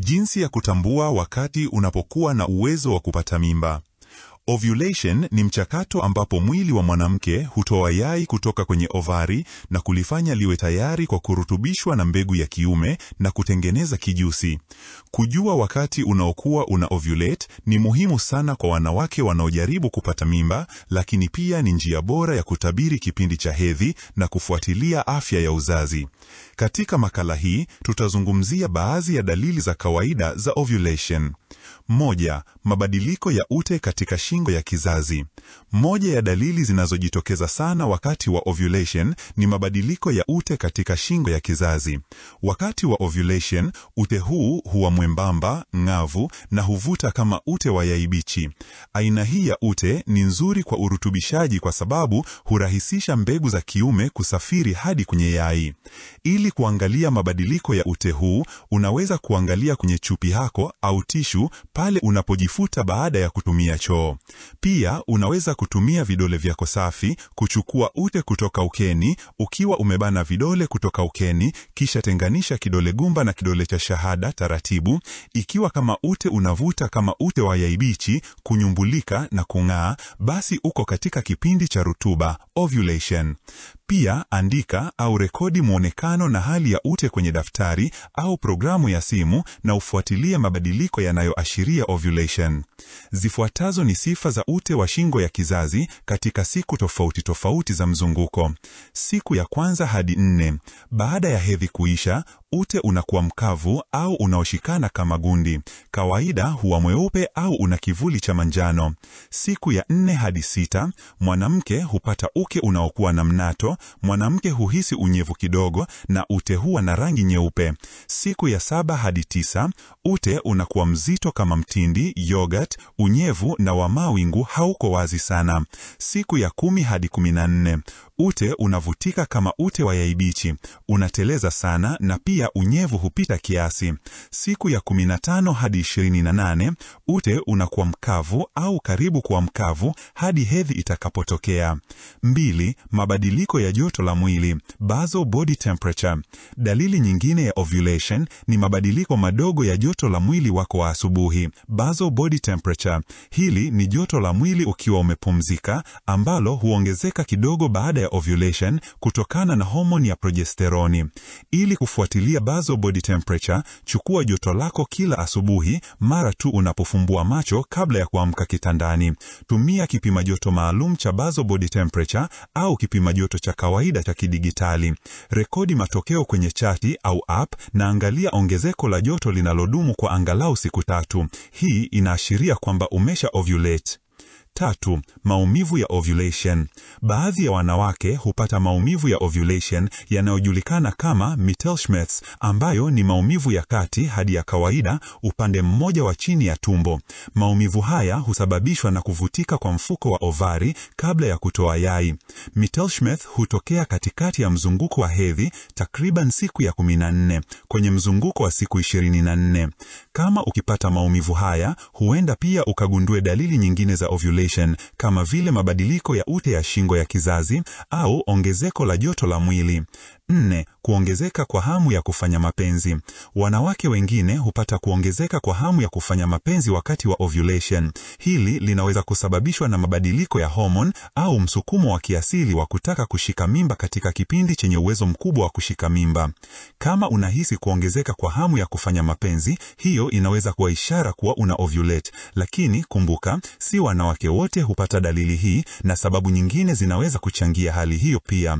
Jinsi ya kutambua wakati unapokuwa na uwezo wa kupata mimba. Ovulation ni mchakato ambapo mwili wa mwanamke hutoa yai kutoka kwenye ovari na kulifanya liwe tayari kwa kurutubishwa na mbegu ya kiume na kutengeneza kijusi. Kujua wakati unaokuwa una ovulate ni muhimu sana kwa wanawake wanaojaribu kupata mimba, lakini pia ni njia bora ya kutabiri kipindi cha hedhi na kufuatilia afya ya uzazi. Katika makala hii tutazungumzia baadhi ya dalili za kawaida za ovulation. 1. Mabadiliko ya ute katika shingo ya kizazi. Moja ya dalili zinazojitokeza sana wakati wa ovulation ni mabadiliko ya ute katika shingo ya kizazi. Wakati wa ovulation, ute huu huwa mwembamba, ng'avu na huvuta kama ute wa yai bichi. Aina hii ya ute ni nzuri kwa urutubishaji kwa sababu hurahisisha mbegu za kiume kusafiri hadi kwenye yai. Ili kuangalia mabadiliko ya ute huu, unaweza kuangalia kwenye chupi yako au tishu pale unapojifuta baada ya kutumia choo. Pia unaweza kutumia vidole vyako safi kuchukua ute kutoka ukeni ukiwa umebana vidole kutoka ukeni, kisha tenganisha kidole gumba na kidole cha shahada taratibu. Ikiwa kama ute unavuta kama ute wa yai bichi, kunyumbulika na kung'aa, basi uko katika kipindi cha rutuba, ovulation. Pia andika au rekodi mwonekano na hali ya ute kwenye daftari au programu ya simu na ufuatilie mabadiliko yanayoashiria ovulation. Zifuatazo ni sifa za ute wa shingo ya kizazi katika siku tofauti tofauti za mzunguko. Siku ya kwanza hadi 4. Baada ya hedhi kuisha, ute unakuwa mkavu au unaoshikana kama gundi. Kawaida huwa mweupe au una kivuli cha manjano. Siku ya 4 hadi 6, mwanamke hupata uke unaokuwa na mnato, mwanamke huhisi unyevu kidogo na ute huwa na rangi nyeupe. Siku ya 7 hadi 9, ute unakuwa mzito kama mtindi, yogurt, unyevu na wa mawingu hauko wazi sana. Siku ya 10 hadi 14, ute unavutika kama ute wa yai bichi, unateleza sana na pia unyevu hupita kiasi. Siku ya 15 hadi 28, ute unakuwa mkavu au karibu kuwa mkavu hadi hedhi itakapotokea. 2. Mabadiliko ya joto la mwili, basal body temperature. Dalili nyingine ya ovulation ni mabadiliko madogo ya joto la mwili wako wa asubuhi, basal body temperature. Hili ni joto la mwili ukiwa umepumzika ambalo huongezeka kidogo baada ya ovulation kutokana na homoni ya progesteroni. Ili kufuatilia basal body temperature, chukua joto lako kila asubuhi mara tu unapofumbua macho kabla ya kuamka kitandani. Tumia kipima joto maalum cha basal body temperature au kipima joto cha kawaida cha kidigitali. Rekodi matokeo kwenye chati au app na angalia ongezeko la joto linalodumu kwa angalau siku 3. Hii inaashiria kwamba umesha ovulate. 3. Maumivu ya ovulation. Baadhi ya wanawake hupata maumivu ya ovulation yanayojulikana kama Mittelschmerz, ambayo ni maumivu ya kati hadi ya kawaida upande mmoja wa chini ya tumbo. Maumivu haya husababishwa na kuvutika kwa mfuko wa ovari kabla ya kutoa yai. Mittelschmerz hutokea katikati ya mzunguko wa hedhi, takriban siku ya 14 kwenye mzunguko wa siku 24. Kama ukipata maumivu haya, huenda pia ukagundue dalili nyingine za ovulation kama vile mabadiliko ya ute ya shingo ya kizazi au ongezeko la joto la mwili. 4. Kuongezeka kwa hamu ya kufanya mapenzi. Wanawake wengine hupata kuongezeka kwa hamu ya kufanya mapenzi wakati wa ovulation. Hili linaweza kusababishwa na mabadiliko ya homoni au msukumo wa kiasili wa kutaka kushika mimba katika kipindi chenye uwezo mkubwa wa kushika mimba. Kama unahisi kuongezeka kwa hamu ya kufanya mapenzi, hiyo inaweza kuwa ishara kuwa una ovulate. Lakini kumbuka, si wanawake wote hupata dalili hii na sababu nyingine zinaweza kuchangia hali hiyo pia.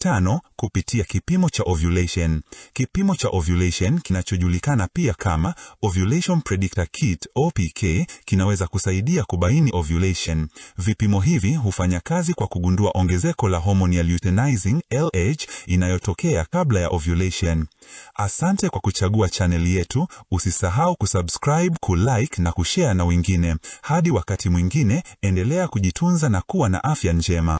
5. Kupitia kipimo cha ovulation. Kipimo cha ovulation kinachojulikana pia kama Ovulation Predictor Kit OPK kinaweza kusaidia kubaini ovulation. Vipimo hivi hufanya kazi kwa kugundua ongezeko la homoni ya luteinizing LH inayotokea kabla ya ovulation. Asante kwa kuchagua chaneli yetu. Usisahau kusubscribe, kulike na kushare na wengine. Hadi wakati mwingine, endelea kujitunza na kuwa na afya njema.